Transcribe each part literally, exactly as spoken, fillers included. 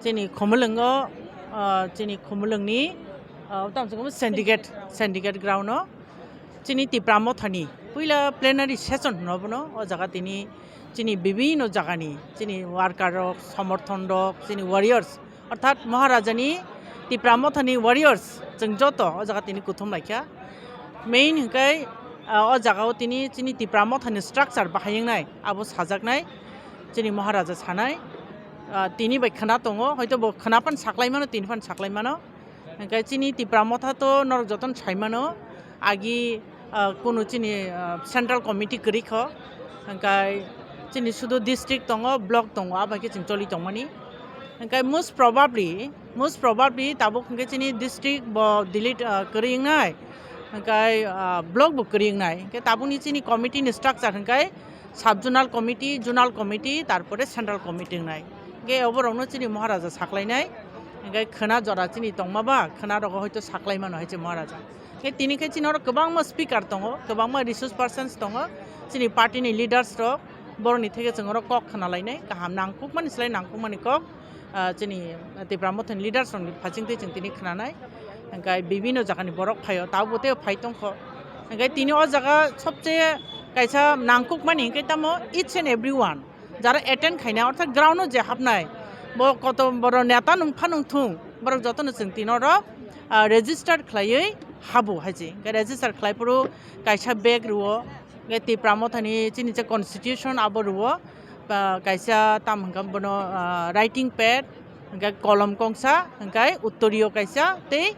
Chini Khumulwngo, ah, chini Khumulwngni, ah, tamo se Syndicate, Syndicate ground o chini Tipra Mothani puila plenary session hwno bono. O jaga tini chini bibhinno jagani chini worker rok, somorthon rok, chini warriors, orthat Maharajani Tipra Mothani warriors chwng joto o jaga tini kuthum laikha. Main hwnkhe, ah, o jaga o tini chini Tipra Mothani structure bahai wngnai abo sajaknai chini Maharaja sanai. Ah, tini bai khwna tongo, hoito bo khwna phan saklai mano, tini phan saklai mano. Hwnkhe chini Tipra Motha to norok jotono sai mano, agi, ah, kunu chini, ah, central committee kwrwi kho, hwnkhe chini sudu district tongo, block tongo, abo hai khe chwng choli tongmani. Hwnkhe most probably, most probably tabuk hwnkhe chini district bo delete, ah, kwrwi wngnai, hwnkhe, ah, block bo kwrwi wngnai. Hwnkhe tabukni chini committee ni structure hwnkhe sub zonal committee, zonal committee, tarpore central committee wngnai. Hwnkhe oborokno chini Maharaja saklainai. Hwnkhe khwna jora chini tongma ba, khwna rogo hoito saklai mano hai se Maharaja. Hwnkhe tini khe chini oro kwbangma speaker tongo, kwbangma resource persons tongo, chini party ni leaders rok, borokni theke chwng oro kok khna lainai, kaham nangkukmani slai nangkukmani kok, ah, chini Tipra Mothani leaders rokni phasing twi chwng tini khnanai. Hwnkhe bibhinno jagani borok phaio, tabuk bo tei phai tongkho. Hwnkhe tini o jaga sobse kaisa nangkukmani hwnkhe tamo each and every one jara attend khaina, orthat ground o je hapnai, bo koto boro neta nung pha nung thung, borok jotono chwng tini oro, ah, register khlaiwi habo hai se. Hwnkhe register khlai phuru kaisa bag rwo, hwnkhe Tipra Mothani chini je constitution abo rwo, ah, kaisa tam hwnkhe bono, ah, writing pad, hwnkhe kolom kongsa, hwnkhe uttoriyo kaisa tei,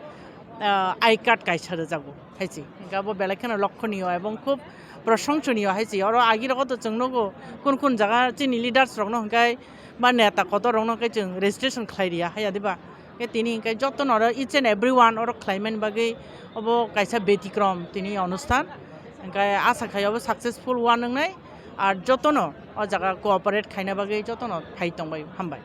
ah, I card kaisa rwjago hai se. Hwnkhe abo belai kheno lokhoniyo ebong khub proshongsoniyo hai se. Oro agi rogo to chwng nugo kun kun jaga chini leaders rokno hwnkhe ba neta kotor rokno hwnkhe chwng registration khlai riya hai ya diba? Hwnkhe tini hwnkhe jotono oro each and every one oro khlaimani bagwi obo kaisa betikrom tini onusthan. Hwnkhe asa khai obo successful one wngnai, ar jotono o jaga cooperate khaina bagwi jotono phai tongbai, hambai.